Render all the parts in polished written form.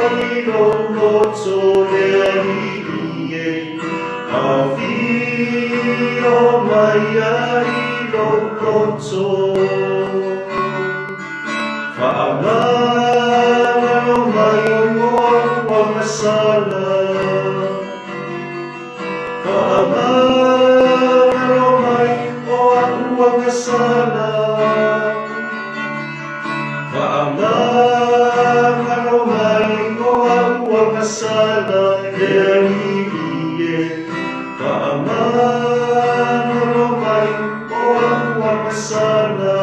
i lou loto le Alii e. Afio mai i lou loto. Faamagalo mai o a'u agasala. Faamagalo mai o a'u agasala. Faamagalo mai o a'u agasala le Alii e. Faamagalo mai o a'u agasala.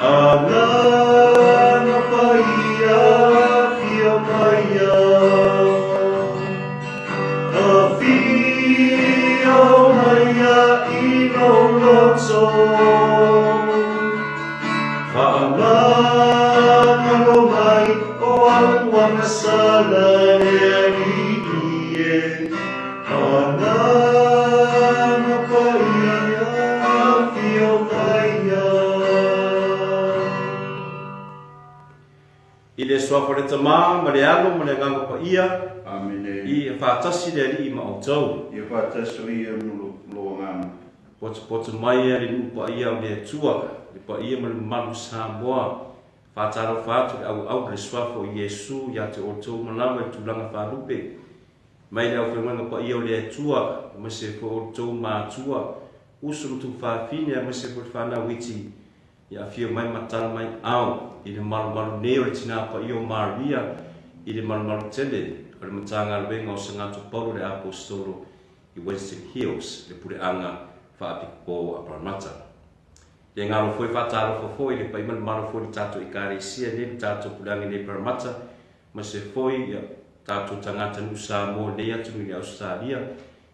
Agaga Paia afio maia. Afio maia i lou loto. Faamagalo mai o a'u agasala le Alii e. Agaga Paia afio maia. I le Suafa o le Tama, ma le Alo, ma le Agaga Paia. Amene. Ia faatasi le Alii ma outou. Ia faatasi o ia mo lou agaga. Potopoto mai le nuu paia o le Atua, le paia ma le mamalu o Samoa. Faatalofa atu le auau i le Suafa o Iesu ia te outou ma lava i tulaga faalupe. Mai le aufaigaluega paia o le Atua, aemaise foi outou matua, uso ma tuafafine, aemaise foi le fanau iti, Ia afio mai ma tala mai ao i le malumalu nei o le Tina Paia o Maria i le malumalu tele o le Matagaluega o Sagato Paulo le Aposetolo i Western Hills, le Puleaga Faapitoa a Parramatta. Le galo foi faatalofa foi le paia ma le mamalu foi le tatou Ekalesia nei le tatou Puleaga nei Parramatta ma se foi ia tatou tagata nuu Samoa nei atunuu i Ausetalia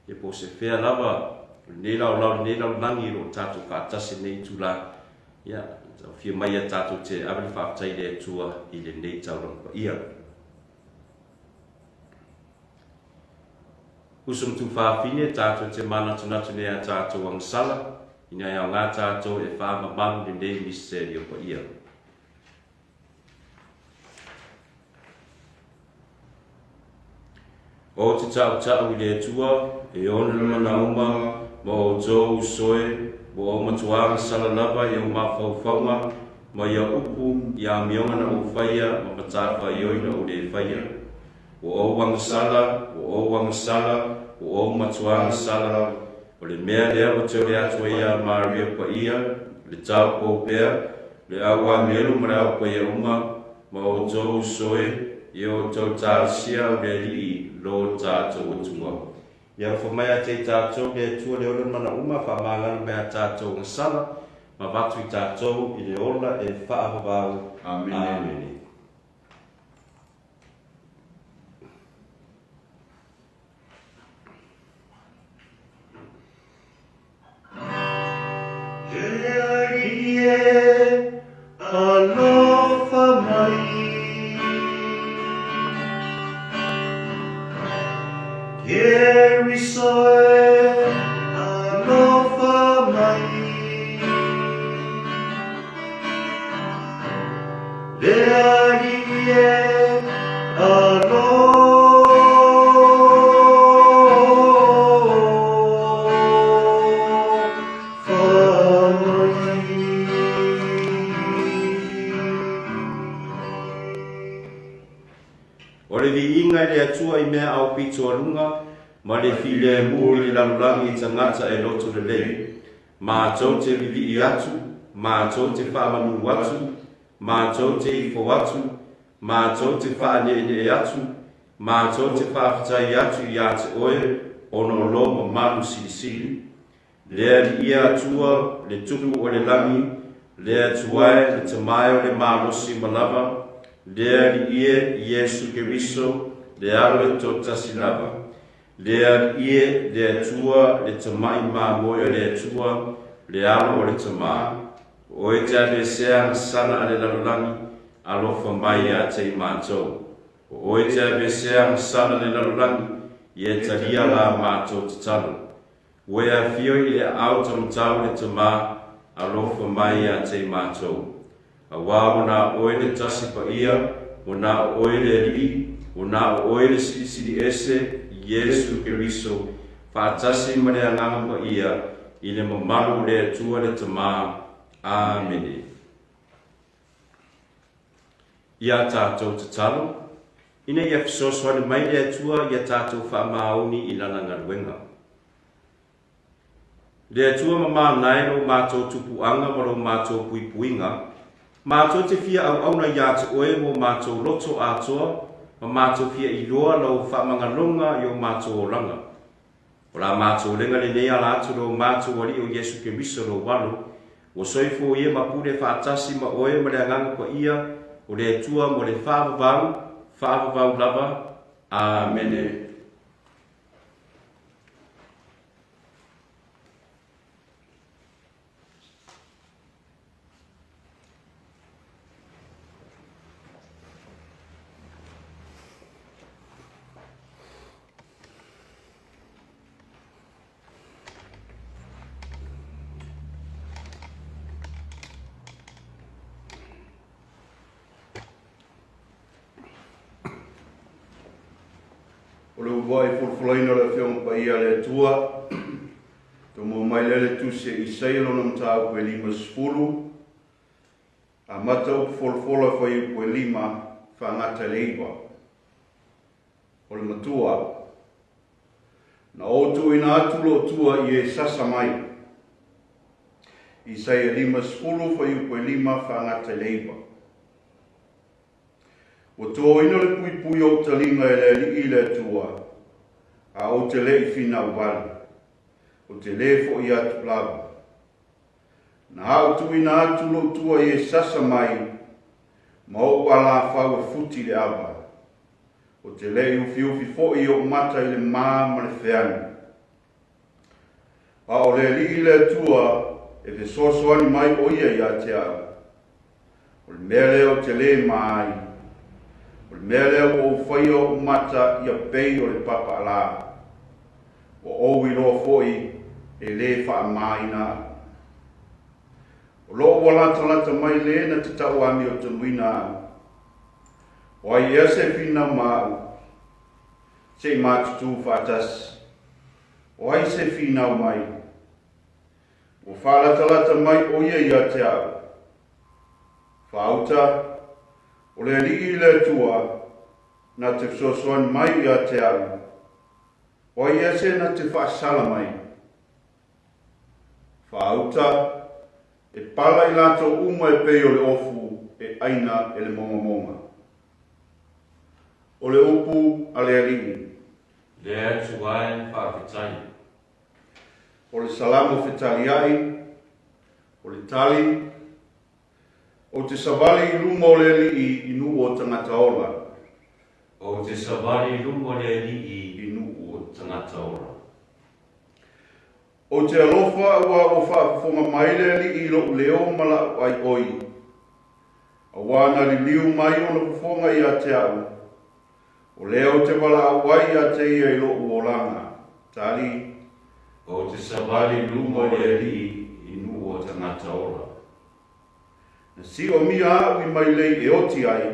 ia po o se fea lava o lenei laolao lenei lalolagi o lo o tatou faatasi i lenei itula ia afio mai ia tatou te ave le faafetai i le Atua i lenei taulaga paia. Uso ma tuafafine, tatou te manatunatu nei a tatou agasala, ina e aoga tatou e faamamalu lenei miserio paia. Ou te tautau i le Atua, e ona le manauma, ma outou usoe, ua ou matuā gasala lava i ou mafaufauga, ma ia upu, i amioga na ou faia, ma matafaioi na ou le faia. Ua ou agasala, ua ou agasala, ua ou matuā gasala, o le mea lea ua te ole atu ai iā Maria Paia, le taupou pea, le au amelu ma le au paia uma, ma outou usoe, i outou talosia o le Alii lo tatou Atua. Ia alofa mai ia te i tatou le Atua le ola mana uma, faamagalo mai a tatou agasala, ma avatu i tatou i le ola e faavavau. Amene. Amene. E Alii e, alofa mai. Keriso e, alofa mai. Le Alii e, alofa mai. O le viiga i le Atua i mea aupito a luga, ma le filemu i le lalolagi i tagata e loto lelei. Matou te vivii atu, matou te faamanu atu, matou te ifo atu, matou te faaneenee atu, matou te faafetai atu ia te Oe ona o Lou mamalu silisili. Le Alii Atua, le Tupu o le lagi, le Atua e, le Tama e o le malosi uma lava, le Alii e, Iesu Keriso, le Alo e toatasi lava. Le Alii e, le Atua, le Tamai mamoe o le Atua, le Alo o le Tama. O Oe te aveesea agasala a le lalolagi, alofa mai ia te i matou. O Oe te aveesea agasala a le lalolagi, ia e talia la matou tatalo. Ua e afio i le aao taumatau le Tama, alofa mai ia te i matou. Auā ua na Oe le tasi paia, Ua na o Oe le Alii, ua na o Oe le Silisili Ese, Iesu Keriso, faatasi ma le Agaga Paia, i le mamalu o le Atua le Tama. Amene. Ia tatou tatalo, ina ia fesoasoani mai le Atua ia tatou faamaoni i Lana galuega. Le Atua mamana e lo matou tupuaga ma lo matou puipuiga, matou te fia auauna ia te oe mo matou loto atoa ma matou fia iloa lau faamagaloga i o matou olaga. O la matou lega lenei ala atu lo matou Alii o Iesu Keriso lou Alo, ua soifua ia ma pule faatasi ma oe ma le Agaga Paia o le Atua mo le faavavau, faavavau lava. Amene. O le uluai folafolaina o le Afioga Paia a le Atua, tomua mai lea le Tusi a Isaia lona mataupu e 50, amata upu folafola fuaiupu e 5, faagata i le 9. O le matua, na ou tuuina atu lou tua i e sasa mai. Isaia 50, fuaiupu e 5, faagata i le 9. Ua toina le puipui o ou taliga e le Alii le Atua, a ou te le i finau vale, ou te lē foʻi atu lava. Na au tuuina atu lou tua i e sasa mai, ma ou alafau e futi le ava. Ou te le i ufiufi foʻi ou mata i le mā ma le feanu. A o le Alii le Atua e fesoasoani mai ʻo ia iā te au. O le mea lea ou te lē mā ai. O le mea lea ua ou faia oʻu mata ia pei o le papaalā. Ua ou iloa foʻi e lē faamāina aʻu. O loo ua latalata mai lē na te tauamiotonuina aʻu. O ai ea se finau ma aʻu? Se i matutū faatasi. O ai se finau mai? Ua faalatalata mai ʻo ia ia te au. Faauta, o le Alii le Atua, na te fesoasoani mai ia te au. O ai ea se na te faasala mai? Faauta, e pala i latou uma e pei o le ofu e ʻaina e le mogamoga. O le upu a le Alii. Le Atua e, faafetai. O le Salamo fetaliai, o le tali, Ou te savali i luma o le Alii i nuu o tagata ola. Ou te savali i luma o le Alii i nuu o tagata ola. Ou te alofa aua ua faafofoga mai le Alii i loʻu leo ma laʻu aioi, Aua na liliu mai ona fofoga ia te aʻu, O lea ou te valaau ai ia te ia i loʻu olaga. Tali. Ou te savali i luma o le Alii i nuu o tagata ola. Na siomia aʻu i mailei e oti ai,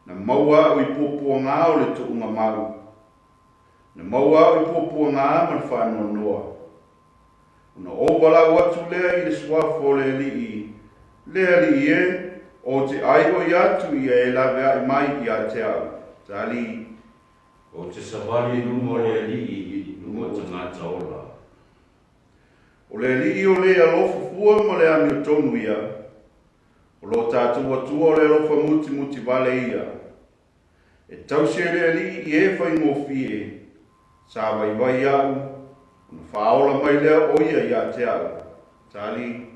Na maua aʻu i puapuagā o le tuuga mau, Na maua aʻu i puapuagā ma le faanoanoa. Ona ou valaau atu lea i le suafa o le Alii, Le Alii e, ou te aioi atu ia e laveai mai ia te au. Tali. Ou te savali i luma o le Alii i luma o tagata ola. O le Alii o le alofa fua ma le amiotonu ia, o lo tatou Atua o le alofa mutimuti vale ia. E tausi e le Alii i e faigofie, sa vaivai aʻu, ona faaola mai lea o ia iā te au. Tali.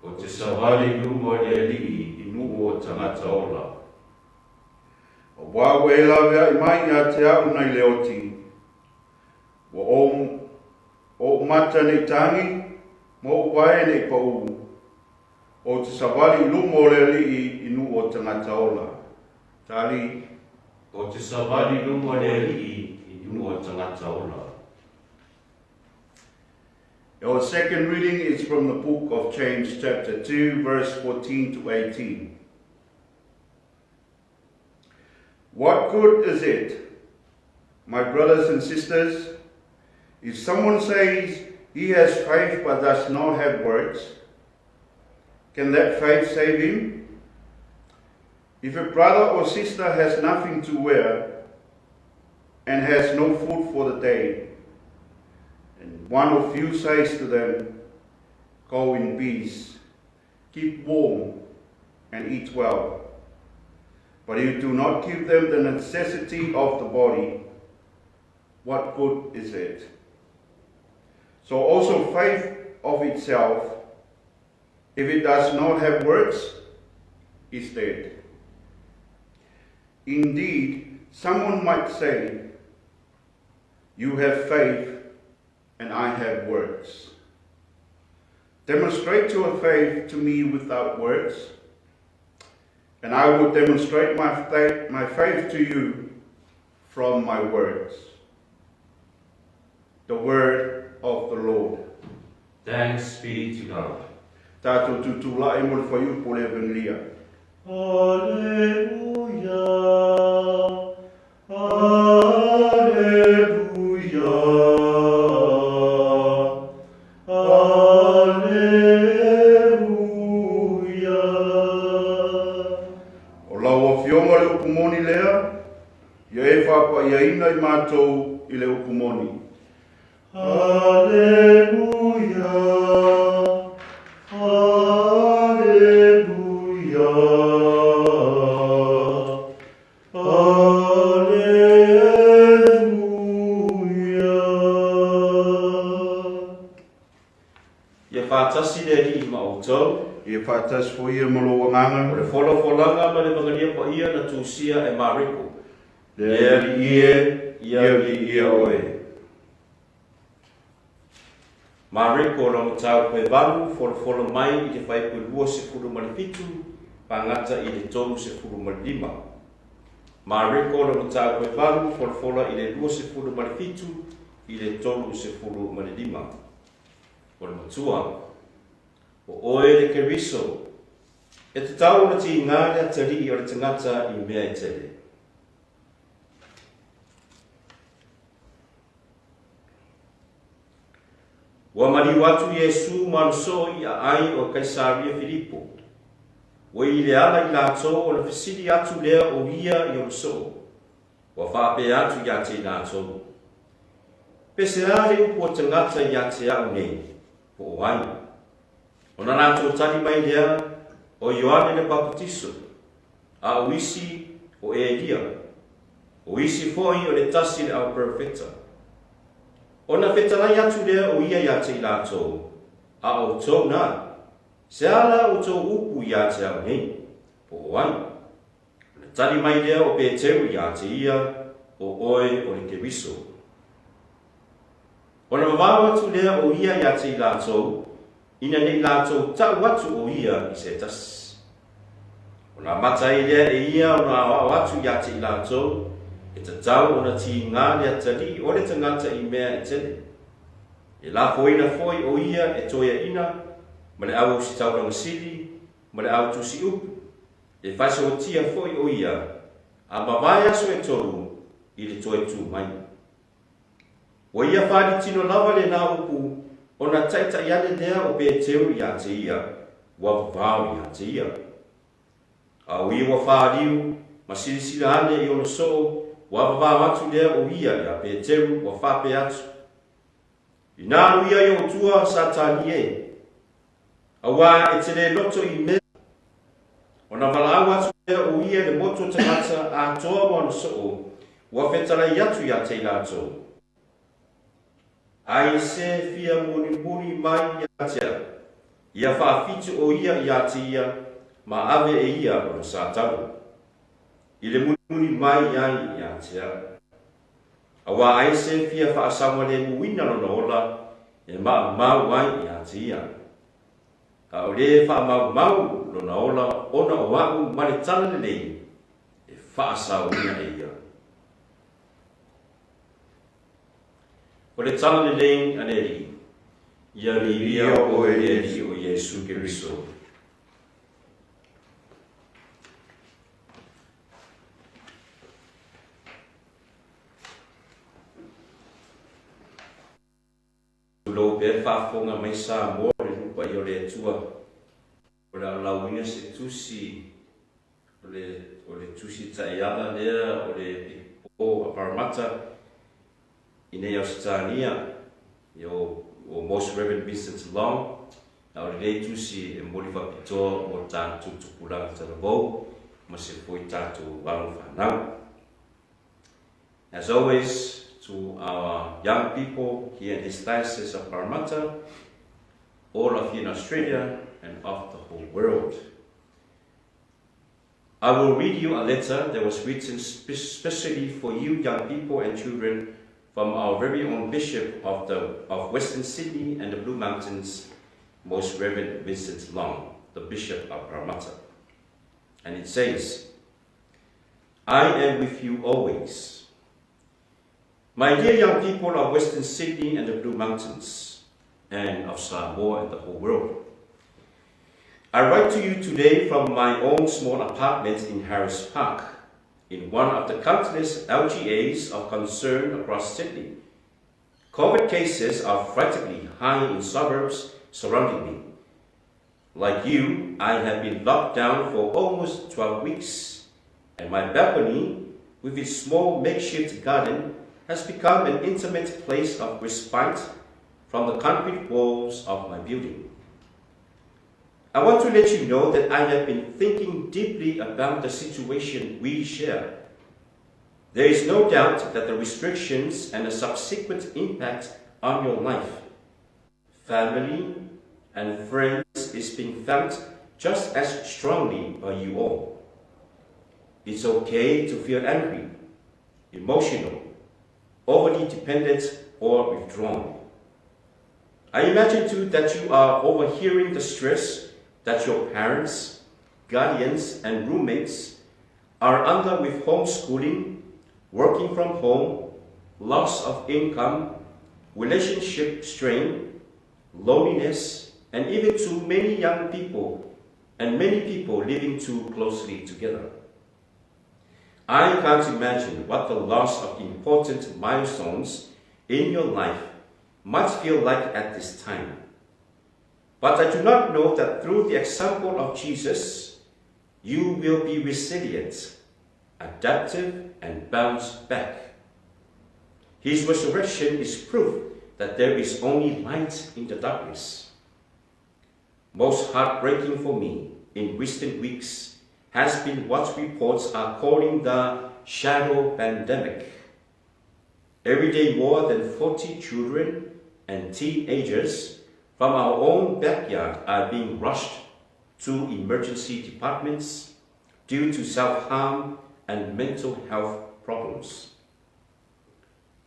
Ou te savali i luma o le Alii i nuu o tagata ola. Auā ua e laveai mai iā te au nai le oti, ua ou, oʻu mata nei tagi, ma oʻu vae nei paʻū. Ou te savali i luma o le Alii i nuu o tagata ola. Tali. Ou te savali i luma o le Alii i nuu o tagata ola. Our second reading is from the book of James chapter 2 verse 14 to 18. What good is it, my brothers and sisters, if someone says he has faith but does not have works? Can that faith save him? If a brother or sister has nothing to wear and has no food for the day, and one of you says to them, Go in peace, keep warm, and eat well, but you do not give them the necessity of the body, what good is it? So also faith of itself, if it does not have works, is dead. Indeed, someone might say, You have faith, and I have works. Demonstrate your faith to me without works, and I will demonstrate my faith, my faith to you from my works. The word of the Lord. Thanks be to God. Tātou tutulai mo le fuaiupu o le Evenelia. Alleluia. Alleluia. Alleluia. O lau Afioga le upu moni lea, ia e faapaiaina i matou i le upu moni. Alleluia. Alleluia. Alleluia. Ia faatasi le Alii ma outou. Ia faatasi foi ia ma lou agaga. O le folafolaga ma le Magalia Paia na tusia e Mareko. Le Alii e, ia viia oe. Mareko o lona mataupu e valu, folafolo mai i le fuaiupu e 27 fagata i le 35. Mareko o lona mataupu e valu, folafola i le 27 i le 35. O le Matua, o oe le Keriso, e tatau ona tiga le atalii o le tagata i mea e tele. Ua maliu atu Iesu ma ona soo i aai o Kaisaria Filipo. Ua i le ala i latou ona fesili atu lea o ia i ona soo. Ua faapea atu ia te i latou, Pe se a le upu a tagata ia te a'u nei, po o ai? Ona latou tali mai lea, O Ioane le Papatiso, a o isi, o Elia, o isi foi o le tasi le au perofeta. Ona fetalai atu lea o ia ia te i latou, A outou na, se a la outou upu ia te a'u nei, po o ai? Ona tali mai lea o Peteru iā te ia, O oe o le Keriso. Ona vavao atu lea o ia iā te i lātou, ina nei lātou ta'u atu o ia i se tasi. Ona amata ai lea e ia ona aoao atu iā te i lātou, e tatau ona tīgā le atalii o le tagata i mea e tele. E lafoina foi o ia e toeaina ma le au ositaulaga sili ma le au tusi upu, E faisoatia foi o ia, a mavae aso e tolu i le toe tū mai. Ua ia faalitino lava lenā upu, ona taʻitaʻi ane lea o Peteru iā te ia, ua vavao iā te ia. A o ia ua fāliu, ma silasila ane i ona soo, ua vavao atu lea o ia iā Peteru, ua faapea atu, Inā alu ia i ou tua, Satani e, Auā e te le loto i mea, ona valaau atu lea o ia i le motu o tagata atoa ma ona soo, ua fetalai atu iā te i latou. Ai se fia mulimuli mai ia te au, ia faafitu o ia iā te ia, ma ave e ia lona satalo, i le mulimuli mai ai iā te au. Auā ai se fia faasaogalemuina lona ola e maʻamau ai iā te ia. A o lē faamaumau lona ola ona o aʻu ma le tala lelei e faasaoina e ia. O le tala lelei a le Alii, ia viia oe le Alii o Iesu Keriso. Tulou pea le faafofoga mai Samoa i le nuu paia o le Atua. O le a lauina se tusi, o le, o le tusi taiala lea o le Piko a Parramatta i nei Ausetalia, ia o, o Most Reverend Vincent Long, a o lenei tusi e momoli faapitoa mo tatou tupulaga talavou ma se foi tatou alo fanau. As always, to our young people here in this diocese of Parramatta, all of you in Australia and of the whole world. I will read you a letter that was written specially for you young people and children from our very own Bishop of, the, of Western Sydney and the Blue Mountains, Most Reverend Vincent Long, the Bishop of Parramatta. And it says, I am with you always. My dear young people of Western Sydney and the Blue Mountains, and of Samoa and the whole world, I write to you today from my own small apartment in Harris Park, in one of the countless LGAs of concern across Sydney. COVID cases are frighteningly high in suburbs surrounding me. Like you, I have been locked down for almost 12 weeks, and my balcony, with its small makeshift garden, has become an intimate place of respite from the concrete walls of my building. I want to let you know that I have been thinking deeply about the situation we share. There is no doubt that the restrictions and the subsequent impact on your life, family, and friends is being felt just as strongly by you all. It's okay to feel angry, emotional, overly dependent, or withdrawn. I imagine too that you are overhearing the stress that your parents, guardians, and roommates are under with homeschooling, working from home, loss of income, relationship strain, loneliness, and even too many young people and many people living too closely together. I can't imagine what the loss of important milestones in your life might feel like at this time. But I do not know that through the example of Jesus, you will be resilient, adaptive, and bounce back. His resurrection is proof that there is only light in the darkness. Most heartbreaking for me in recent weeks has been what reports are calling the shadow pandemic. Every day, more than 40 children and teenagers from our own backyard are being rushed to emergency departments due to self-harm and mental health problems.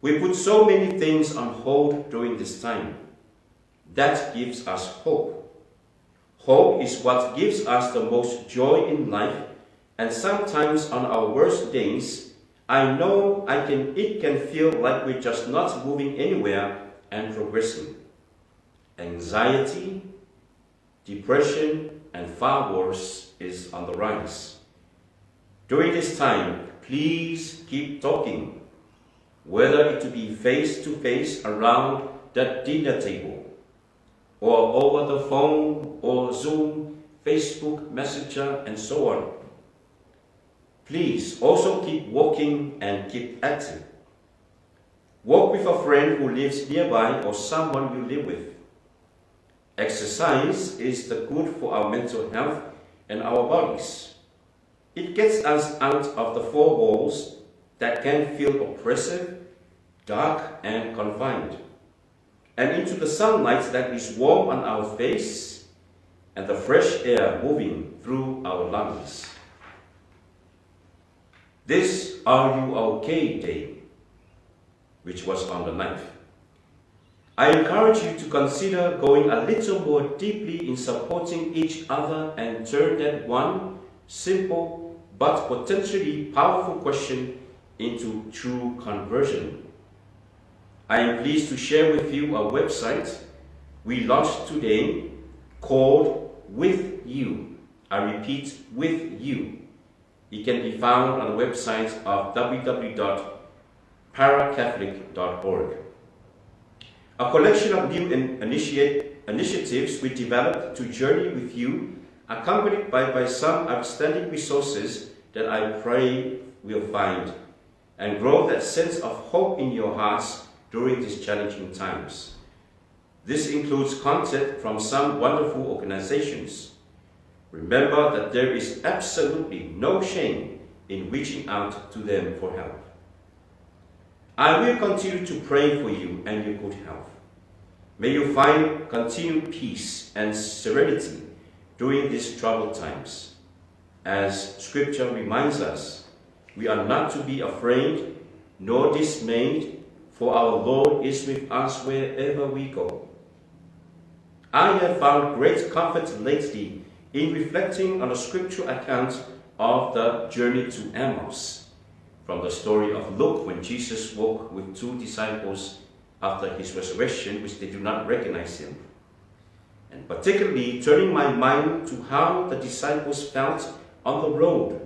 We put so many things on hold during this time. That gives us hope. Hope is what gives us the most joy in life, and sometimes on our worst days, I know I can, it can feel like we're just not moving anywhere and progressing. Anxiety, depression, and far worse is on the rise. During this time, please keep talking, whether it to be face to face around the dinner table, or over the phone or Zoom, Facebook, Messenger, and so on. Please also keep walking and keep active. Walk with a friend who lives nearby or someone you live with. Exercise is the good for our mental health and our bodies. It gets us out of the four walls that can feel oppressive, dark, and confined, and into the sunlight that is warm on our face and the fresh air moving through our lungs. This Are You Okay Day, which was on the 9th, I encourage you to consider going a little more deeply in supporting each other and turn that one simple but potentially powerful question into true conversion. I am pleased to share with you a website we launched today called With You. I repeat, With You. It can be found on the website of www.paracatholic.org. A collection of new initiate, initiatives we developed to journey with you, accompanied by, by some outstanding resources that I pray will find and grow that sense of hope in your hearts during these challenging times. This includes content from some wonderful organizations. Remember that there is absolutely no shame in reaching out to them for help. I will continue to pray for you and your good health. May you find continued peace and serenity during these troubled times. As Scripture reminds us, we are not to be afraid nor dismayed, for our Lord is with us wherever we go. I have found great comfort lately in reflecting on the scriptural account of the journey to Emmaus, from the story of Luke when Jesus walked with two disciples after his resurrection, which they do not recognize him. And particularly turning my mind to how the disciples felt on the road,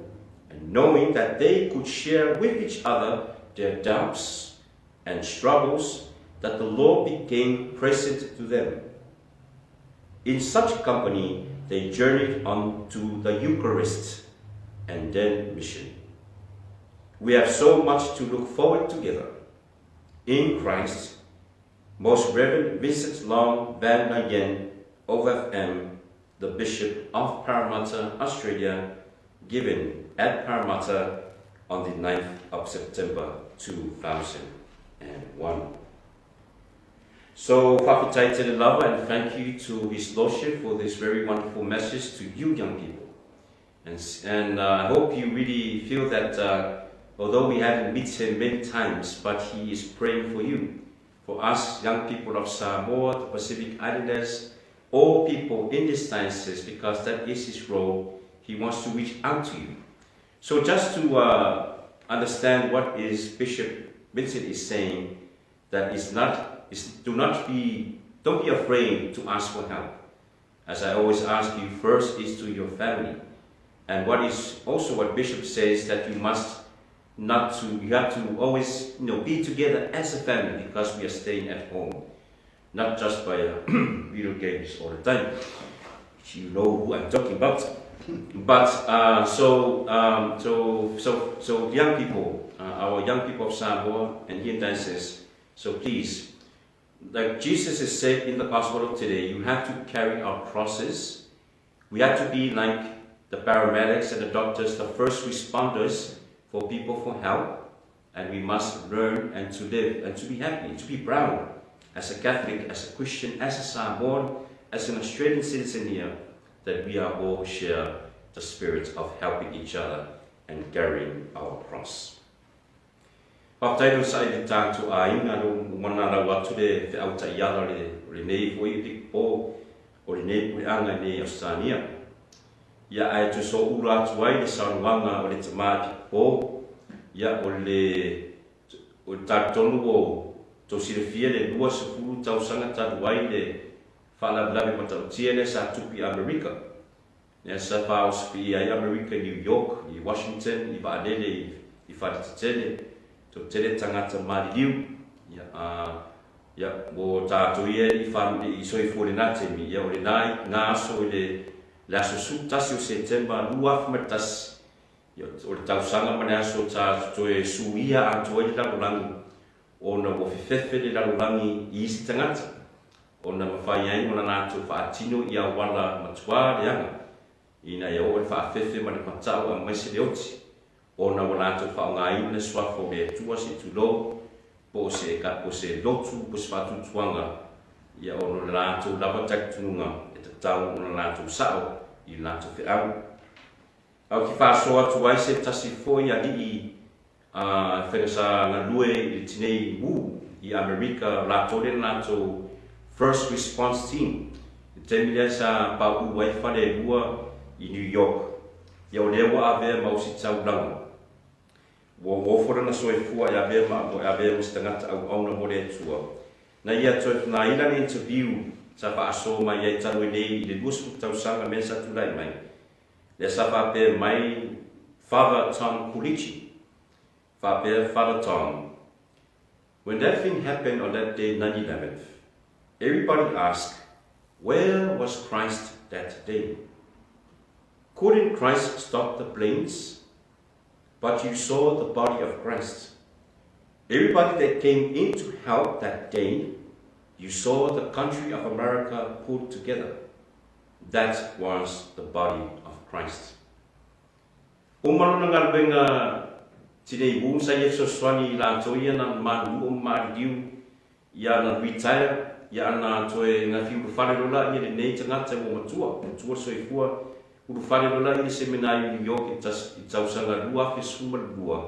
and knowing that they could share with each other their doubts and struggles, that the Lord became present to them. In such company, they journeyed on to the Eucharist and then mission. We have so much to look forward together. In Christ, Most Reverend Vincent Long Van Nguyen, OFM, the Bishop of Parramatta, Australia, given at Parramatta on the 9th of September 2001. So, faafetai tele lava, and thank you to His Lordship for this very wonderful message to you young people. And, and uh, I hope you really feel that uh, although we haven't met him many times, but he is praying for you, for us young people of Samoa, the Pacific Islanders, all people in this diocese, because that is his role. He wants to reach out to you. So just to uh, understand what is Bishop Vincent is saying, that is not, is, do not be, don't be afraid to ask for help. As I always ask you, first is to your family. And what is also what Bishop says that you must not to, you have to always, you know, be together as a family because we are staying at home, not just by uh, video games all the time. You know who I'm talking about. But uh, so, um, so, so, so young people, uh, our young people of Samoa and here in Diocese, so please, like Jesus has said in the Gospel of today, you have to carry our crosses. We have to be like the paramedics and the doctors, the first responders for people for help. And we must learn and to live and to be happy, to be proud as a Catholic, as a Christian, as a Samoan, as an Australian citizen here, that we are all share the spirit of helping each other and carrying our cross. Faafetai le onosai i le tatou aiga lo manalau atu le feau taiala o lenei foi po o lenei puleaga i nei Ausetalia. Ia ae toe soula atu ai le saunoaga o le tama i po ia o le o le talitonu o tou silafia le 20 tausaga talu ai le faalavelave matautia lea sa tupu i Amerika. Lea sa faaosofia ai Amerika i New York, i Washington, i vaalele i faletetele, toatele tagata maliliu, ia, a, ia, mo tatou ia i wha, i soifua i lenā taimi, ia, o lenā, nā aso i le, le aso 11 o Setema 2001, ia, o le tausaga ma le aso sa toe suia atoa ai le lalolagi, ona ua fefefe le lalolagi i isi tagata, ona mafai ai ona latou faatino i auala matua leaga, ina ia oo le faafefe ma le matau aemaise le oti, ona ua latou faaaogaina le suafa o le Atua se i tulou, po o se eka, po o se lotu, po o se faatuatuaga, ia ona o le latou lava talitonuga e tatau ona latou sao i le latou feau. A ou te faasoa atu ai se tasi foi alii a faiga sa galue i le tinei mu i Amerika latou lea na latou First Response Team i le taimi lea sa pauu ai fale e lua i New York. Ia o lea ua avea ma ositaulaga. Ua ofo lana soifua e avea ma e avea ma se tagata auauna mo le Atua. Na ia toe fngaila le interview sa faasoa mai ai talu ai nei i le 20 tausaga mea sa tulai mai. Lea sa faapea mai Father Tom Quilici, faapea Father Tom, When that thing happened on that day 9/11th, Everybody asked, Where was Christ that day? Couldn't Christ stop the planes? But you saw the body of Christ. Everybody that came in to help that day, you saw the country of America pulled together. That was the body of Christ. Uma lona galuega Tinei Wu sa ia fesoasoani i latou ia na malulu'u ma maliliu ia na retire ia ana toe gafi ulufale lola ia lenei tagata ua matua, matua le soifua ulufale lola ia le semena i New York i tausaga 2012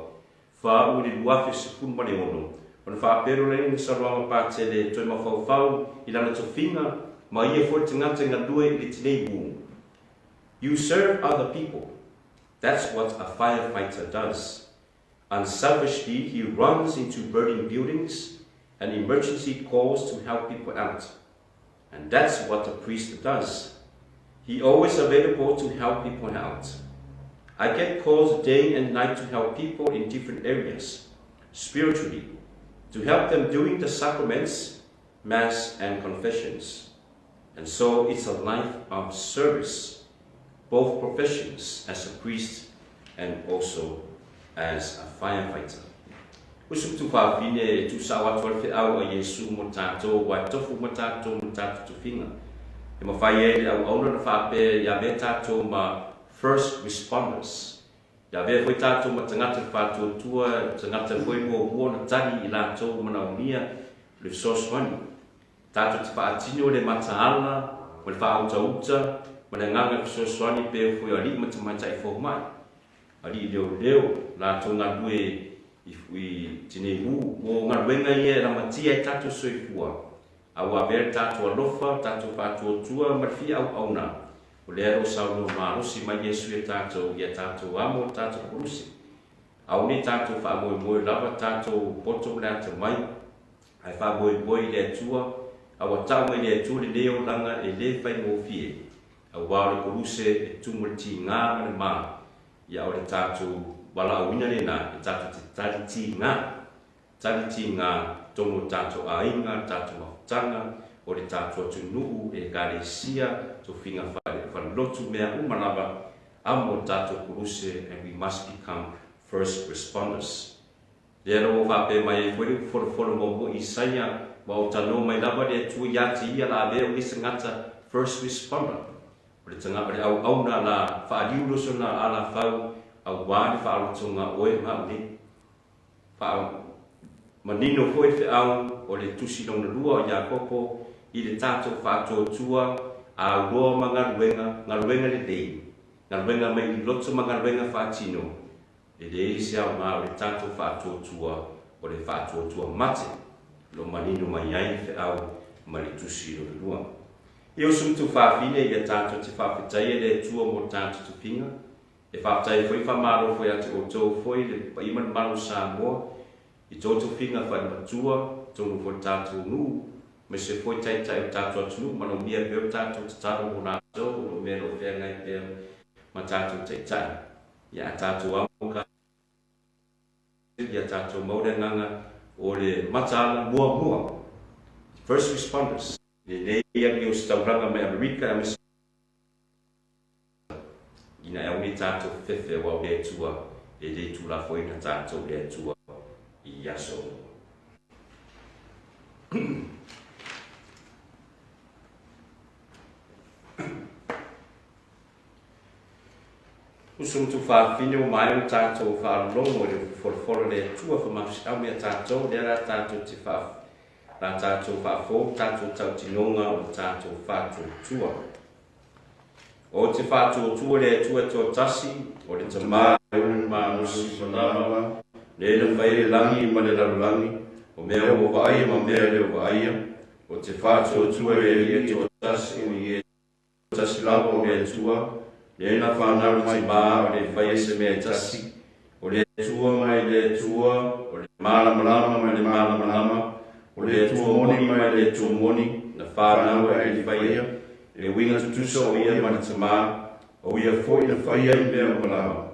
Faauu i le 2016, ona faapea loa lea i Saloaga Patele toe mafaufau i lana tofiga ma ia foi le tagata e galue i le tinei mu. You serve other people. That's what a firefighter does. Unselfishly, he runs into burning buildings and emergency calls to help people out. And that's what a priest does. He always available to help people out. I get calls day and night to help people in different areas, spiritually, to help them doing the sacraments, mass and confessions. And so it's a life of service, both professions as a priest and also as a firefighter. Uso ma tuafafine e tuusao atu ai le feau a Iesu mo tatou, aua e tofu uma tatou ma tatou tofiga. E mafai ai le auauna ona faapea i avea tatou ma first responders. I avea foi tatou ma tagata le faatuatua, tagata foi muamua ona tali i latou manaomia le fesoasoani. Tatou te faatino le mataala ma le faautauta ma le agaga e fesoasoani pea foi o alii ma tamaitai fomai, alii leoleo, latou galue i tinei mu mo galuega ia e lamatia ai tatou soifua, a ua avea le tatou alofa, le tatou faatuatua ma le fia auauna, o lea o lo o saunoa malosi mai Iesu ia tatou ia tatou amo le tatou koluse. Aua ne i tatou faamoemoe lava tatou poto ma le atamai, Ae faamoemoe i le Atua, a ua tau mai le Atua lenei olaga e le faigofie, aua o le koluse e tumu le tiga ma le ma, ia o le tatou valaauina lena e tatou te tali tiga, tali tiga tonu o tatou aiga, tatou mafutaga, o le tatou atunuu, ekalesia, tofiga falelotu, mea uma lava, amo le tatou koluse and we must become first responders. Lea ua faapea mai ai foi le upu folofolo muamua Isaia, Ua ou tanoa mai lava le Atua ia te ia la avea o le tagata first responder, o le tagata o le auauna la faaliu loso na alafau aua le faalotoga oe ma au nei. Faamanino foi le feau o le tusi lona lua o Iakopo i le tatou faatuatua auloa ma galuega, galuega lelei, galuega mai i loto ma galuega faatino, E leai se aoga o le tatou faatuatua o le faatuatua mate o lo o manino mai ai le feau ma le tusi lona lua. E usu ma tuafafine ia tatou te faafetaia le Atua mo tatou tofiga, e faafetai foi faamalo foi ia te outou foi le paia ma le malu o Samoa i tou tofiga faaimatua tonu foi le tatou nuu aemaise foi taitai o le tatou atunuu manaomia pea o tatou tatalo mo latou o lo o mea o lo o feagai pea ma tatou taitai. Ia a tatou amo ka ia tatou mau le agaga o le mataala muamua, first responders. Lenei alii o se taulaga mai Amerika aemaise ina e au nei tatou fefefe aua o le Atua e le tulafoina tatou le Atua i aso uma. Uso ma tuafafine ua maea ona tatou faalologo i le folofolo le Atua famafisiau mea tatou lea la tatou te faa la tatou faafou tatou tautinoga o le tatou faatuatua. O te faatuatua le Atua e toatasi, o le Tama e ona le malosi ma lava, le na fai le lagi ma le lalolagi, o mea ua vaaia ma mea e le o vaaia, o te faatuatua le Alii e toatasi o Iesu Tasi lava o le Atua, lea na fanau mai ma o le faia se mea e tasi, o le Atua mai le Atua, o le malamalama mai le malamalama, o le Atua moni mai le Atua moni, na fanau ai le faia, le uiga tutusa o ia ma le Tama, o ia foi na faia i mea uma lava.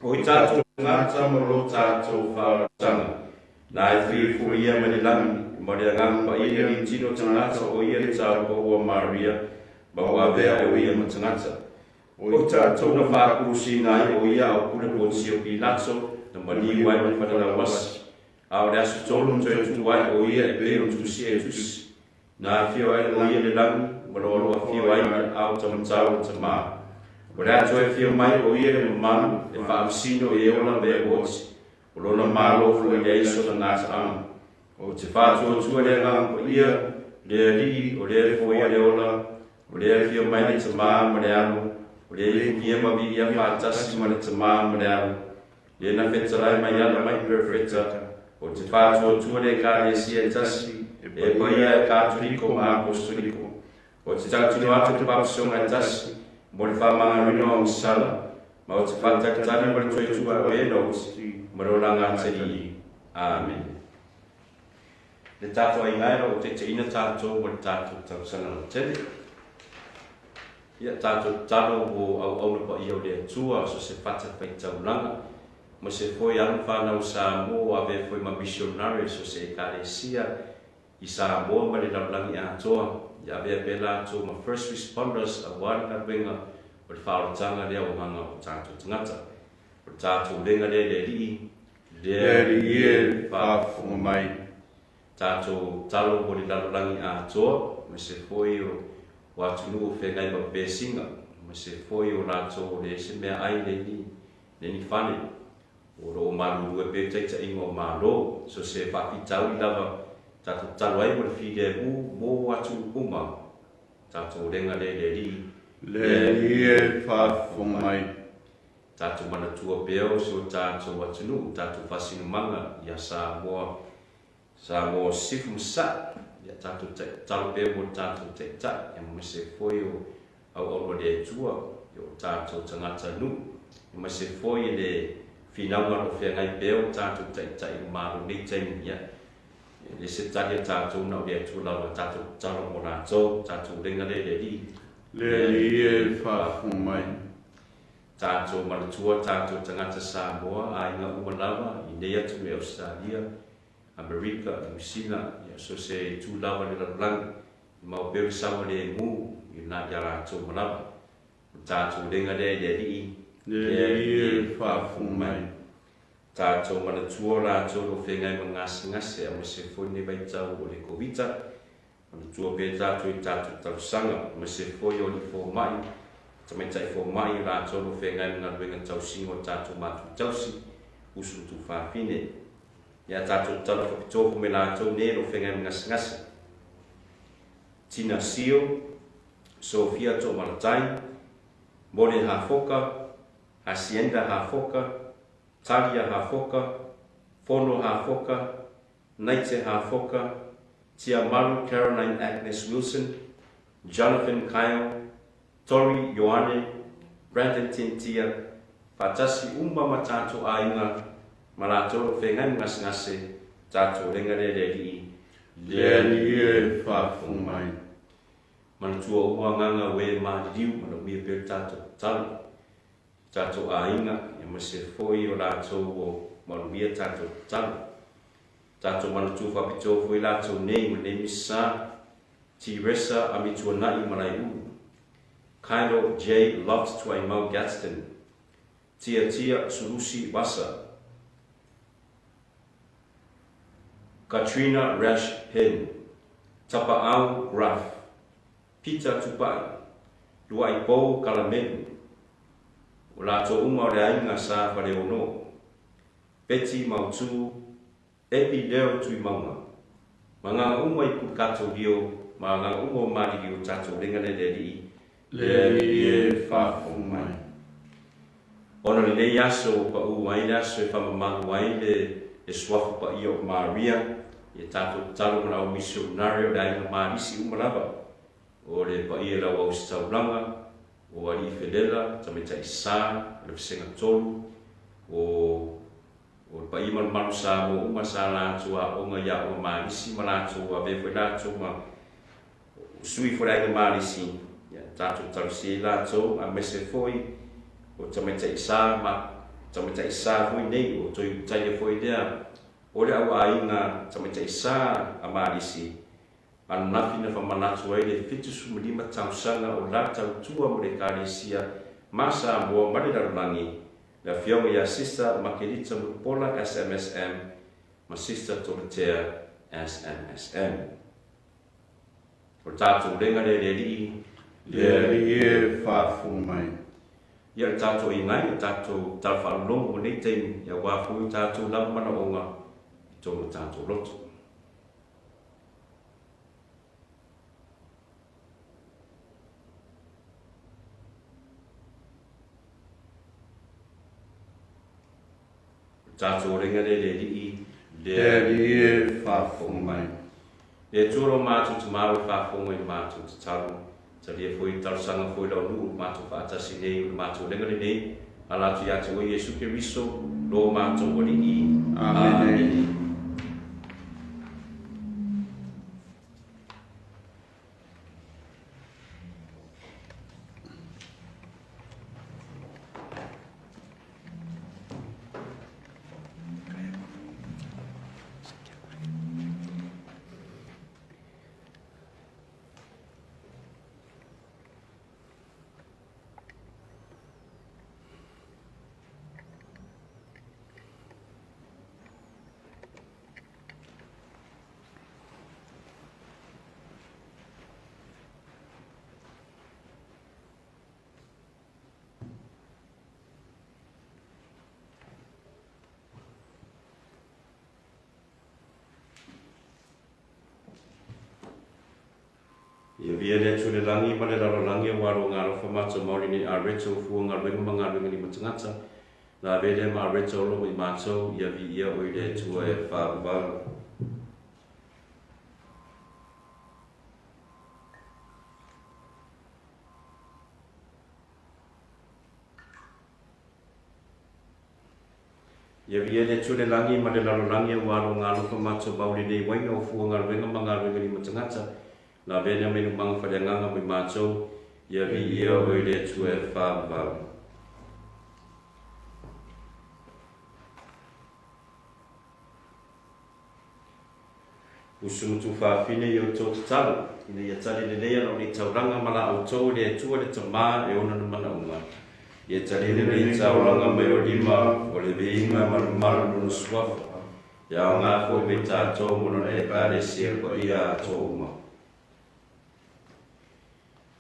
O i tatou tagata ma lo tatou faaolataga, na e filifulia mai le lagi. Ma le Agaga Paia i Alii Tino Tagata o Ia le Taupou a Maria, ma ua avea o Ia ma tagata. O i tatou na faakulusiina ai o Ia a o pule Ponitio Pilato na maliu ai ma le falelauasi, a o le aso tolu na toe tu ai o Ia e pei ona tusia e Tusi. Na afio ai o Ia le lagi, ma loaloa afio ai i aao tamatau o Tamā. O le a toe afio mai o Ia le mamalu e faamasino i e ola ma e oti, o Lona Malo foi e leai sona gataaga. Ou te faatuatua le Agaga Paia, le Alii, o lea e foia le ola, o lea e afio mai le Tamā ma le Alo, o lea e ipunia ma viia faatasi ma le Tamā ma le Alo, lea na fetalai mai ala mai Perofeta, ou te faatuatua le Ekalesia e tasi, e paia e Katoliko ma Apostoliko, Ou te tautino atu le papasoga e tasi mo le faamagaloina o agasala, ma ou te faatalitali ma le toe tua o e Enoki ma le olaga atalii. Amene. Le tatou aiga e o lo o taitaiina tatou mo le tatou tausaga lautele. Ia, tatou tatalo mo auauna paia o le Atua, so se fata faitaulaga, ma se foi alu fanau Samoa, avea foi ma misionare so se Ekalesia, i Samoa ma le lalolagi atoa, ia avea pea latou ma first responders aua le galuega o le faaolataga lea o agaga o tatou tagata. O le tatou lega lea i le Alii, le Le Alii e faafofoga mai. Tatou talo mo le lalolagi atoa, aemaise foi o atunuu o feagai ma pesiga, aemaise foi o latou o le ese meaai le ni fale. O lo o malulue pea taitaiga o Malo, so se faafitauli lava tatou tatalo ai mo le filemu mo atunuu uma, tatou lega lea i le Alii. Le Alii e faafofoga mai. Tatou manatua pea o si o tatou atunuu, tatou faasinomaga ia Samoa, Samoa Sisifo ma Sasae, ia tatou tatalo pea mo le tatou Taitai, aemaise foi o auauna o le Atua i o tatou tagata nuu, aemaise foi i le finauga o lo o feagai pea o tatou Taitai o Malo i nei taimi, ia, e le se tali a tatou na o le Atua lava, tatou tatalo mo latou, tatou lega lea i le Alii. Le Alii e faafofoga mai. Tatou manatua tatou tagata Samoa, aiga uma lava i nei atunuu i Ausetalia, Amerika, Niu Sila, ia so se itu lava i le lalolagi, i mau pea le saogalemu i na ia latou ma lava. O le tatou lega lea i le Alii, Le Alii e faafofoga mai. Tatou manatua latou o lo o feagai ma gasegase aemaise foi lenei vaitau o le Kovita. Manatua pea tatou i tatou talosaga, aemaise foi o alii fomai, tamaitai fomai, o latou o lo o feagai ma galuega tausiga o tatou matua tausi, usu ma tuafafine. Ia tatou tatalo faapitoa me latou nei o lo o feagai ma gasegase. Tina Sio, Sophia Toomalatai, Mole Hafoka, Hacienda Hafoka, Talia Hafoka, Fono Hafoka, Naite Hafoka, Tiamaru Caroline Agnes Wilson, Jonathan Kyle, Tori Ioane, Brandon Tentia, faatasi uma ma tatou aiga ma latou o lo o feagai ma gasegase, tatou lega lea i le Alii, Le Alii e faafofoga mai. Manatua uma agaga o e maliliu, manaomia pea le tatou tatalo i tatou aiga, aemaise foi o latou o manuia tatou tatalo. Tatou manatua faapitoa foi latou nei ma lenei Misa, Tiresa Amituanai Malaeulu, Kylo J Loft Tuaimau Gadsden, Tiatia Sulusi Vasa, Katrina Rash Penn, Tapaau Gruff, Peter Tupai, Luaipou Kalamelu, o latou uma o le aiga sa Faleono, Betty Mautū, Epi Leo Tuimauga, ma agaga uma i Pulukatolio ma agaga uma o Maliliu o tatou lega lea i le Alii, Le Alii e faafofoga mai. Ona o lenei aso ua paʻu ai le aso e faamamalu ai le le suafa paia o Maria, ia tatou tatalo ma le au misionare o le aiga Malisi uma lava, o le paia i le auausitaulaga, o Alii Felela, Tamaitai Sa, o le Vasega 3, o O le paia malumalu Samoa uma sa latou aoga i aoga Malisi ma latou avea foi latou ma sui foi le aiga Malisi, ia tatou talosia ai latou aemaise foi o tamaitai sa ma tamaitai sa foi nei o Toiutaia foi lea. O le au aiga tamaitai sa a Malisi ananafi na famanatu ai le 75 tausaga o la tautua mo le Ekalesia ma Samoa ma le lalolagi, le Afioga ia Sister Makelita Mulipola SMSM ma Sister Tolotea SMSM. O le tatou lega lea i le Alii. Le Alii e faafofoga mai. Ia le tatou inai, le tatou tala faalologo i lenei taimi, aua foi o tatou lava manaoga i totonu o tatou loto. O le tatou olega lea i le Alii, le Alii e faafofoga mai. Le Atua lo matou Tamau e faafofoga i le matou tatalo, talia foi talosaga foi lau nuu matou faatasi nei o le matou olega lenei, ala atu ia te oe Iesu Keriso, lo matou Alii. Amene. Ia via le Atua i le lagi ma le lalolagi aua lou galofa matou maoli nei Areto o fua galuega ma galuega lima tagata la ave lea ma Areto o loo i matou ia viia oe i le Atua e faavavau. Ia viia le Atua i le lagi ma le lalolagi aua lou galofa matou mauli nei uaina o fua galuega ma galuega lima tagata la avea lea mai lumaga faleagaga mo i matou ia viia oe le Atua e faavavau. Usu ma tuufafine i outou tatalo, ina ia tali lelei ana o nei taulaga ma la outou e le Atua le Tama e ona na manaoga. Ia tali lelei taulaga mai o lima o le viiga ma le mamalu lona suafa, e aoga foi mei tatou mo lona Ekalesia paia atoa uma.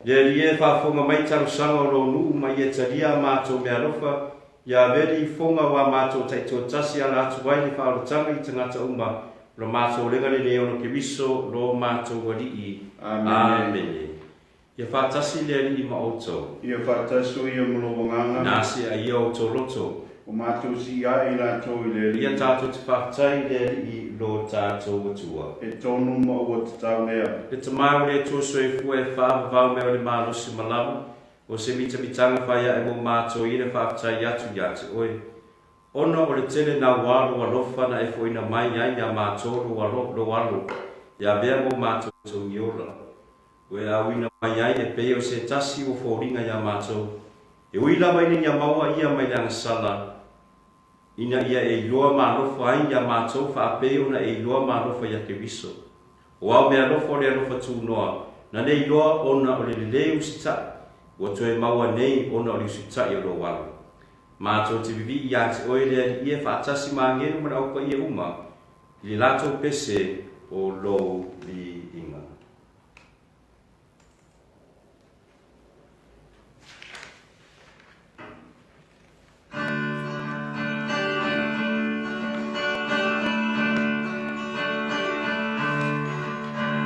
Le Alii e, faafofoga mai talosaga o lou nuu ma ia talia a matou meaalofa, ia avea le ifoga o a matou taitoatasi ala atu ai le faaolataga i tagata uma o la matou olega lenei ona Keriso lo matou Alii. Amene. Ia faatasi le Alii ma outou. Ia faatasi o ia ma lou agaga. Na asia ia outou loto. Ua matou sii ae i latou i le Alii. Ia tatou te faafetai i le Alii lo tatou Atua. E tonu ma ua tatau lea. Le Tama o le Atua Soifua e faavavau mea o le malosi ma lava, o se mitamitaga fai ae mo matou ia le faafetai atu ia te oe. Ona o le tele naua lou alofa na e foina mai ai ia matou lou alo, lou alo, e avea mo matou iola. Ua e auina mai ai e pei o se tasi ua foliga iā matou, e ui lava ina ia maua ia mai le agasala, ina ia e iloa ma alofa ai iā matou faapei ona e iloa ma alofa iā Keriso. O ao mealofa o le alofa tunoa, na le iloa ona o le lelei usitai, ua toe maua nei ona o le usitai o lou alo. Matou te vivii iā te oe le Alii e faatasi ma agelu ma le aupaia uma i le latou pese o lou viiga.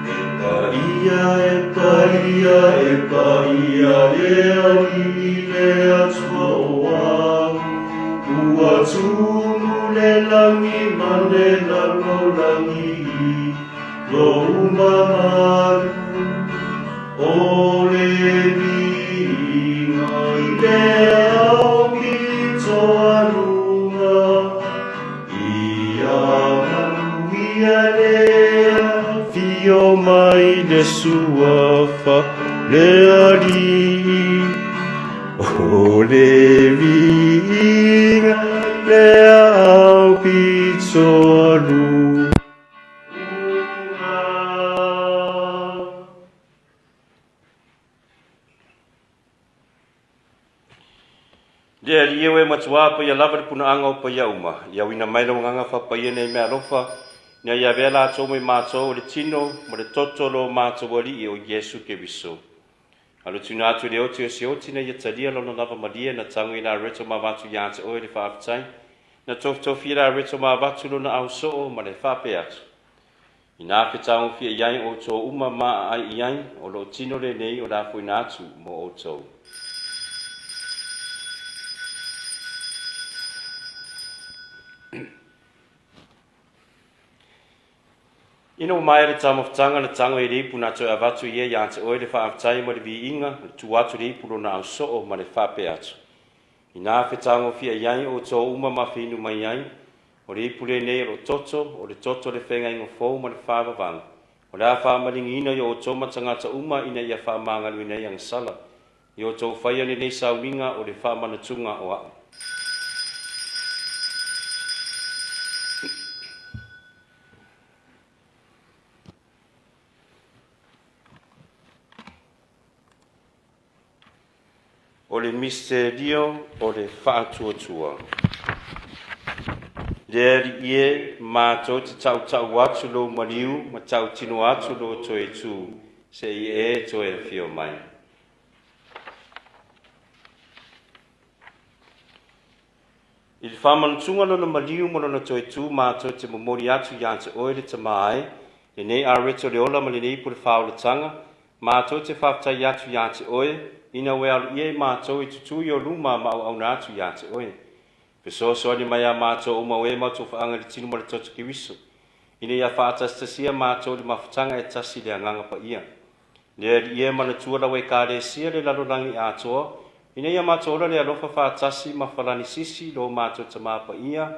E paia, e paia, e paia le Alii le Atua o au, Ua tumu le lagi ma le lalolagi i lou mamalu, O le viiga i le ao pito a luga, Ia manuia le afio mai le Suafa, le Alii. O le viiga le ao pito. Pitsoaluga. Le Alii e, ua e matuā paia lava le punaaga o paia uma, ia auina mai lau Agaga faapaia nei meaalofa, ina ia avea latou ma i matou o le tino ma le toto o lo matou Alii o Iesu Keriso. A lo tuuina atu i le oti o se oti ina ia talia lona lava malie na tago i Lareto ma avatu iā te oe le faafetai, na tofitofia Lareto ma avatu lona ausoo ma le faapea atu. Inā fetagofie i ai outou uma ma aai i ai, o lou tino lenei o le a foina atu mo outou. Ina ua maea le taumafataga na tago i le ipu na toe avatu ia iā te oe le faafetai ma le viiga, na tuu atu le ipu lona ausoo ma le faapea atu. Inā fetagofie i ai outou uma ma fiinu mai ai, o le ipu lenei o lou toto, o le toto o le feagaiga fou ma le faavavau, o le a faamaligiina i outou ma tagata uma ina ia faamagaloina ai agasala. Ia outou faia lenei sauniga o le faamanatuga o a'u. O le misterio o le faatuatua. Le Alii e, matou te tautau atu lou maliu ma tautino atu lou toe tu, seia e toe afio mai. I le faamanatuga lona maliu ma lona toe tu, matou te momoli atu iā te oe le Tamā e, lenei areto o le ola ma lenei ipu o le faaolataga, matou te faafetai atu iā te oe, ina ua e aloaia i matou e tutū i ou luma ma auauna atu iā te oe. Fesoasoani mai iā matou uma o e matou faaga i le tino ma le toto Keriso, ina ia faatasitasia matou i le mafutaga e tasi i le Agaga Paia. Le Alii e, manatua lau Ekalesia le lalolagi atoa, ina ia matou ola le alofa faatasi ma Falanisisi lo matou Tamā Paia,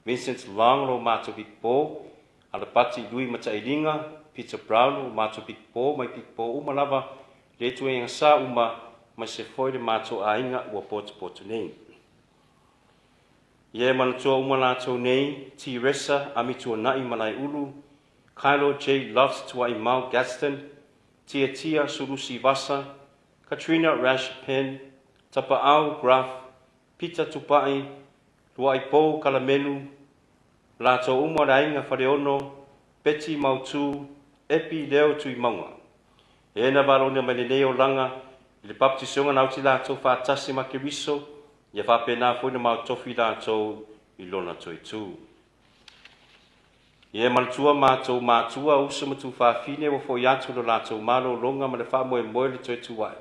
Vincent Long lo matou Bikipo, Alapati Lui Matailiga, Peter Brown o matou Bikipo mai Bikipo uma lava le ituaiga sa uma ma se foi le matou aiga ua potopoto nei. Ia e manatua uma latou nei, Tiresa Amituanai Malaeulu, Kylo J. Loves Tuaimau Gaston, Tiatia Sulusi Vasa, Katrina Rash Penn, Tapaau Gruff, Peter Tupai, Luaipou Kalamelu, latou uma o le aiga Faleono, Betty Mautu, Epi Leo Tuimauga. E na valaauina mai lenei olaga i le baptisioga na auti latou faatasi ma Keriso, ia faapena foi na maotofi latou i lona toe tu. Ia e manatua matou matua, uso ma tuafafine ua foi atu lo latou malologa ma le faamoemoe le toe tu ae.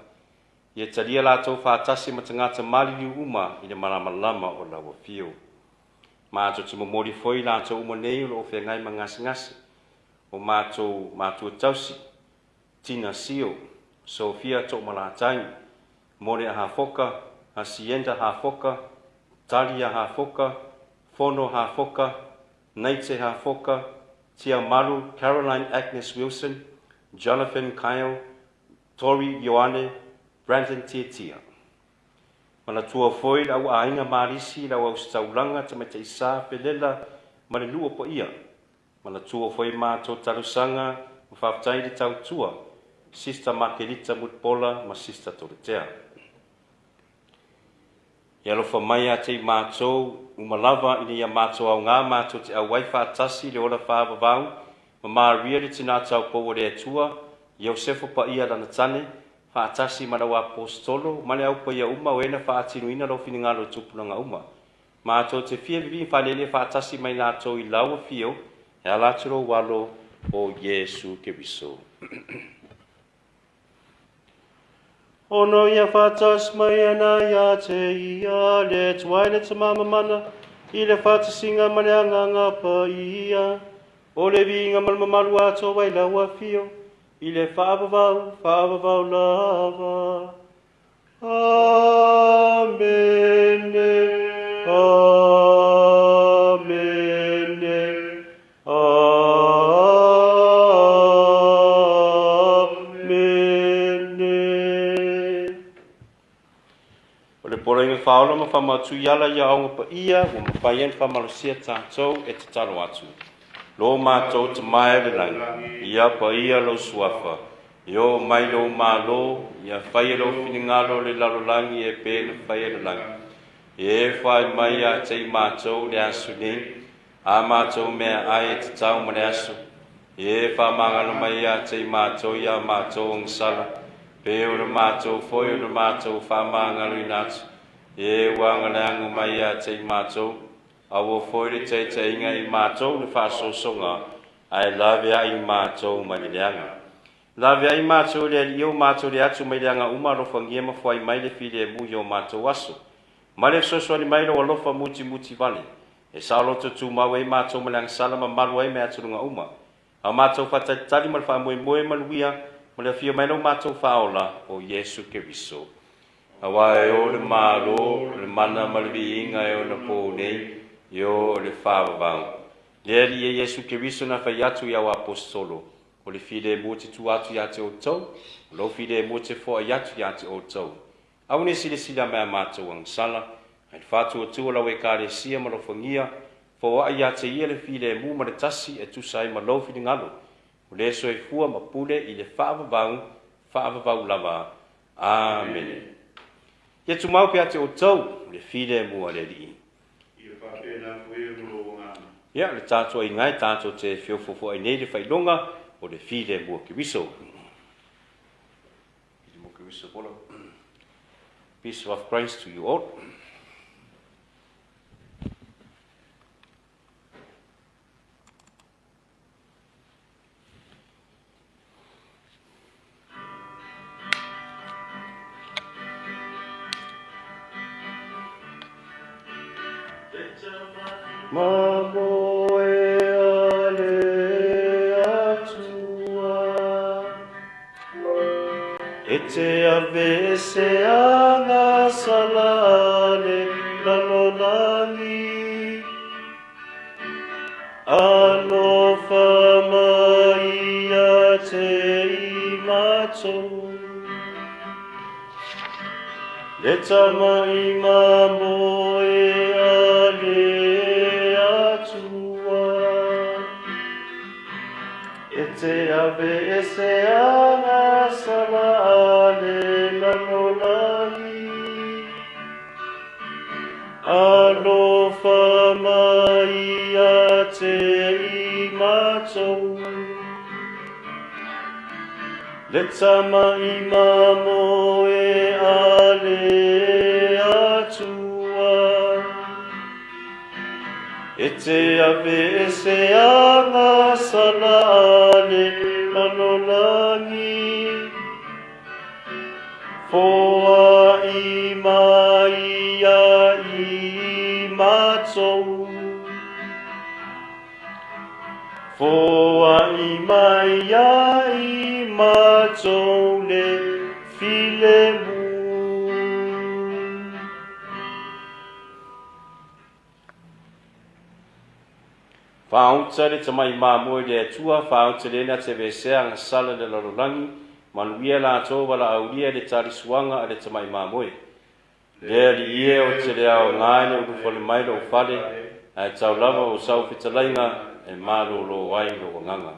Ia talia latou faatasi ma tagata maliliu uma i le malamalama o lau afio. Matou te momoli foi latou uma nei o loo feagai ma gasegase, o matou matua tausi, Tina Sio, Sofia Toomalatai, Mole Hafoka, Hacienda Hafoka, Talia Hafoka, Fono Hafoka, Naite Hafoka, Tiamalu Caroline Agnes Wilson, Jonathan Kyle, Tori Ioane, Brandon Tiatia. Manatua foi le au aiga Malisi, le au ausitaulaga, Tamaitaisa, Felela ma le nuu o Paia. Manatua foi matou talosaga ma faafetai i le tautua, Sister Makelita Mutpola ma Sister Dorotea. Ia alofa mai ia te i matou uma lava ina ia matou aoga matou te auai faatasi i le ola faavavau ma Maria le Tinā Taupou o le Atua, Iosefa Paia lana tane, faatasi ma lau Aposetolo ma le au paia uma o e na faatinoina lou finagalo i tupulaga uma. Matou te fia vivii faalele faatasi mai latou i lau afio e ala atu lou Alo o Iesu Keriso. Ono ia faatasi mai ana ia te ia le Atua i le Tama mamana i le faatasiga ma le Agaga Paia, o le viiga ma le mamalu atoa i lau afio i le faavavau faavavau lava. Amene. Amene. Amene. O le poloaiga Faaola ma Faamautu i ala i aoga paia ua mafai ai ona faamalosia tatou e tatalo atu. Lo matou Tama e i le lagi, ia paia lou suafa, ia oo mai lou Malo, ia faia lou finagalo i le lalolagi e pei ona faia i le lagi. Ia e foai mai ia te i matou i le aso nei, a matou meaai e tatau ma le aso. Ia e faamagalo mai ia te i matou i a matou agasala, pei o le matou foi o le matou faamagaloina atu. Ia e ua agaleago mai ia te i matou, Aua foi le taitaiga i matou le faasoasoga, ae laveai matou mai le leaga. Laveai matou e le Alii o matou le atu mai leaga uma, alofagia ma foai mai le filemu i o matou aso. Ma le fesoasoani mai lou alofa mutimuti vale, e saoloto tumau ai matou ma le agasala ma malu ai mai atualuga uma. A matou faatalitali ma le faamoemoe manuia ma le afio mai lo matou Faaola o Iesu Keriso. Aua e o le Malo, le mana ma le viiga e ona pō nei, e o le faavavau. Le Alii e Iesu Keriso na fai atu i au aposetolo, o le filemu ou te tuu atu ia te outou, o lou filemu ou te foai atu ia te outou. Aua ne i silasila mai a matou agasala, ae le faatuatua lau Ekalesia ma alofagia, foai ia te ia le filemu ma le tasi e tusa ai ma lou finagalo, o le soifua ma pule i le faavavau, faavavau lava. Amene. Ia tumau pea te outou le filemu a le Alii. Ia faapena foi e ma lou agaga. Ia, le tatou aiga e tatou te feofoofoai nei le faailoga o le filemu o Keriso. Filemu o Keriso pola. Peace of Christ to you all. Mamoe a le Atua, e te aveese agasala a le lalolagi. Alofa mai ia te i matou. Le tama i mamoe a le Atua, e te aveese agasala a le lalolagi. Alofa mai ia te i matou. Le tama i mamoe a le Atua, e te aveese agasala a le lalolagi. Foai mai ia i matou. Foai mai ia i matou le filemu. Faaauta le tamai mamoe i le Atua, faaauta le na te aveesea agasala i le lalolagi, manuia latou valaaulia i le talisuaga a le tamai mamoe. Le Alii e, ou te le aoga i le ulufale mai lou fale, ae tau lava o sau fetalaiga e malōlō ai lou agaga.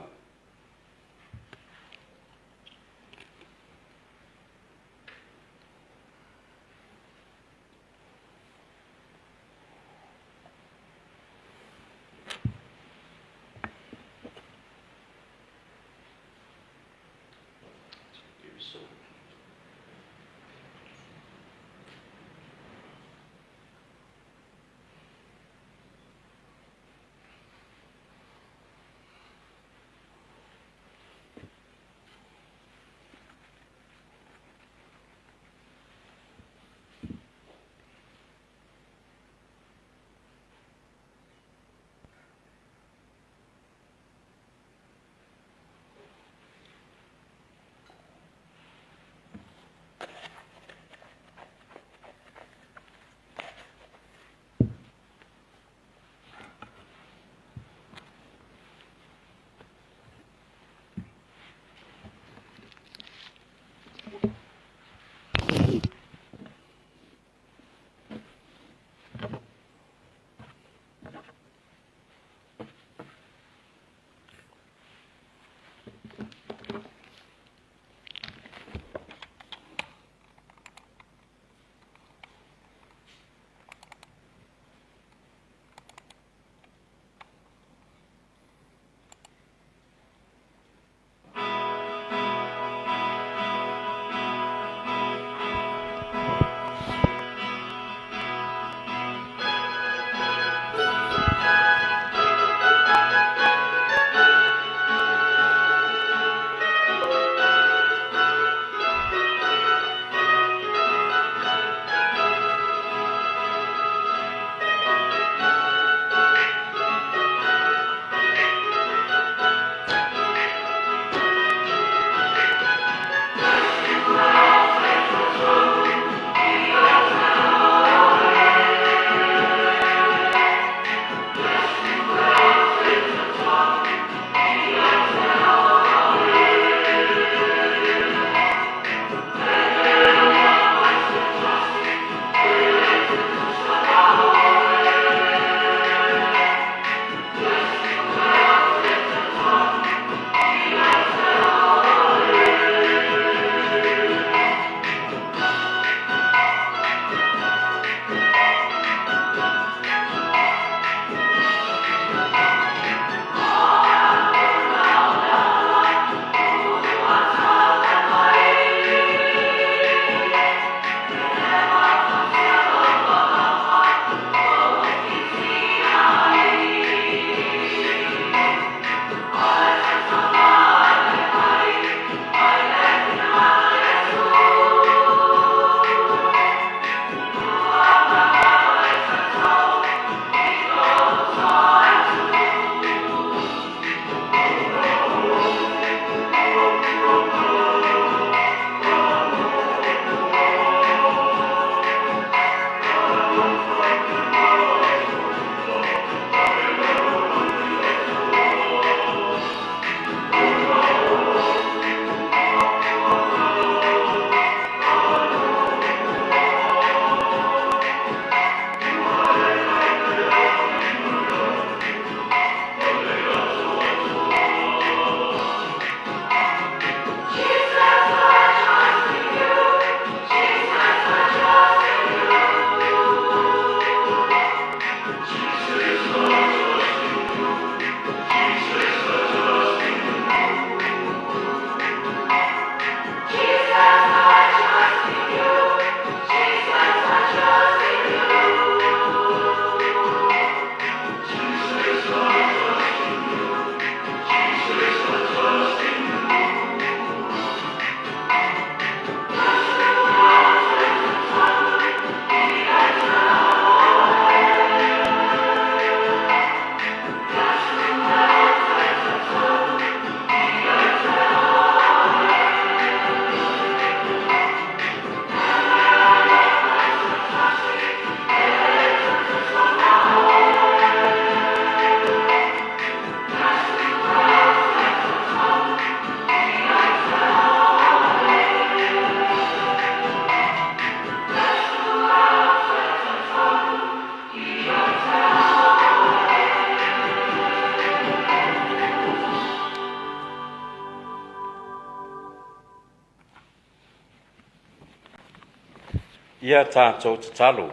Ia tatou tatalo.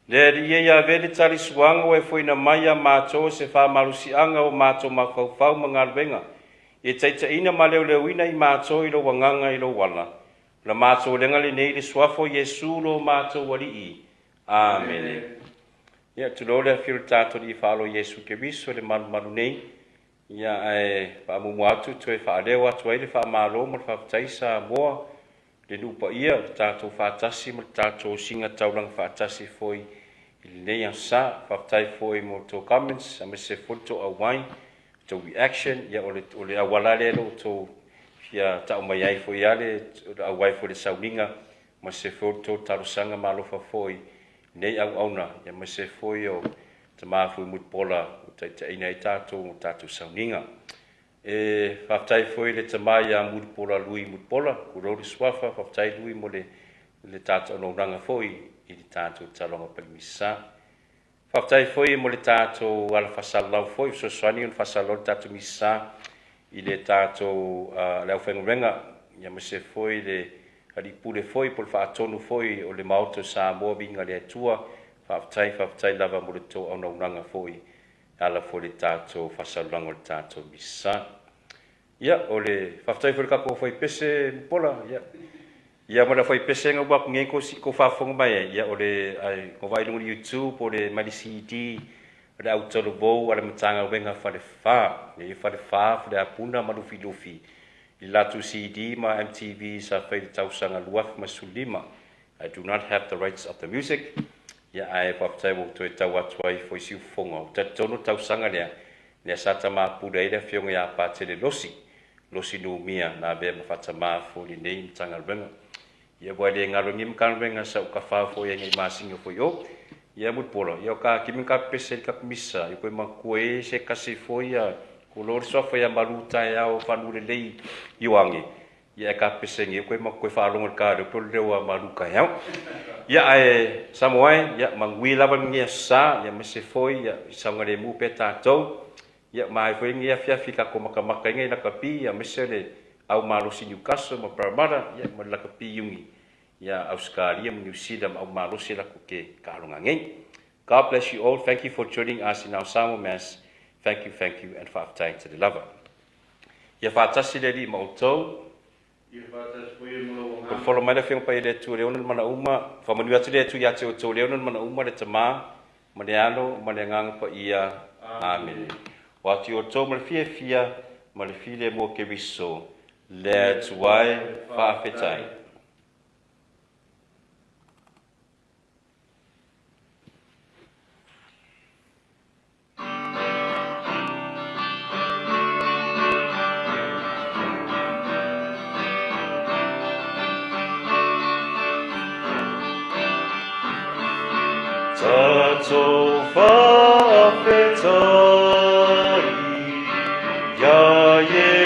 Le Alii e, ia avea le talisuaga ua e fo'ina mai ia matou o se faamalosi'aga o matou mafaufau ma galuega, e taita'ina ma leoleoina i matou i lou agaga i lou ala. O le matou lega lenei i le suafa o Iesu lo matou Alii. Amene. Ia, tulou le afio o le tatou Alii faalo Iesu Keriso le malumalu nei. Ia, ae faamuamua atu toe faaleo atu ai le faamalo ma le faafetai Samoa, le nuu paia o le tatou faatasi ma le tatou siga taulaga faatasi foi i lenei aso sa. Faafetai foi mo tou comments, aemaise foi le tou auai, tou reaction. Ia, o le auala lea lo outou fia ta'u mai ai foi a le auai foi le sauniga ma se foi o tou talosaga ma alofa foi nei auauna, ia ma se foi o tama foi Mulipola o taitaiina ai tatou o tatou sauniga. E faafetai foi le tama ia Mulipola, Lui Mulipola, tulou le suafa. Faafetai Lui mo le tatou auaunaga foi i le tatou taloga palimisa. Faafetai foi mo le tatou alafasalalau foi, fesoasoani ona faasalalau le tatou misa i le tatou le aufaigaluega, ia ma se foi le alii pule foi po o le faatonu foi o le Maota o Samoa, viiga le Atua. Faafetai, faafetai lava mo le tou auaunaga foi e ala foi le tatou faasalalaga o le tatou misa. Ia, o le faafetai foi le tatou faipese Mupola, ia ma le faipese nga ua nei ko si ko faafofoga mai ai, ia o le ai ko vai luga YouTube o le mai le CD o le autalavou a le Matagaluega Falefa, ia Falefa, Faleapuna ma Lufilufi i latou CD ma MTV sa fai le tausaga 2015. I do not have the rights of the music. Ia, ae faafetai ua toe tau atu ai foi siufofoga. O talitonu tausaga lea, lea sa tamapule ai le afioga ia Patele Losi, Losi Numia, na avea ma faatamā foi lenei Matagaluega. Ia, ua le galo ni Matagaluega sa ou kafā foi ai nei masina foi o. Ia Mulipola, ia o ka kimi ka pese i ka misa, i koe makua e se kasi foi ia, ko lo le suafa ia malu taeao whanu le lei ioange. Ia e ka pese ngi koe makua whaalongo le ka leo pe o leo a malu taeao. Ia ae Samoa e, ia mangui lava ngia sa, ia mese foi ia i saunga le mu pe tātou. Ia mai foi ngia fiafi ka ko makamaka inga i lakapi, ia mese le au malosi Newcastle ma Parramatta, ia ma le lakapi iugi. Ia Australia ma New Zealand ma au malosi la ko ke kaalonga ngei. God bless you all. Thank you for joining us in our Samoa Mass. Thank you, thank you, and faafetai tele lava. Ia faatasi le Alii ma outou. Ia faatasi foi e ma lou O le folo mai le afioga paia le Atua le ona le mana uma, faamanuia atu le Atua ia te outou le ona le mana uma le Tamā, ma le Alo, ma le Agaga Paia. Amene. O atu i outou ma le fiafia, ma le filemu o Keriso, le Atua e, faafetai. Tatou faafetai ia.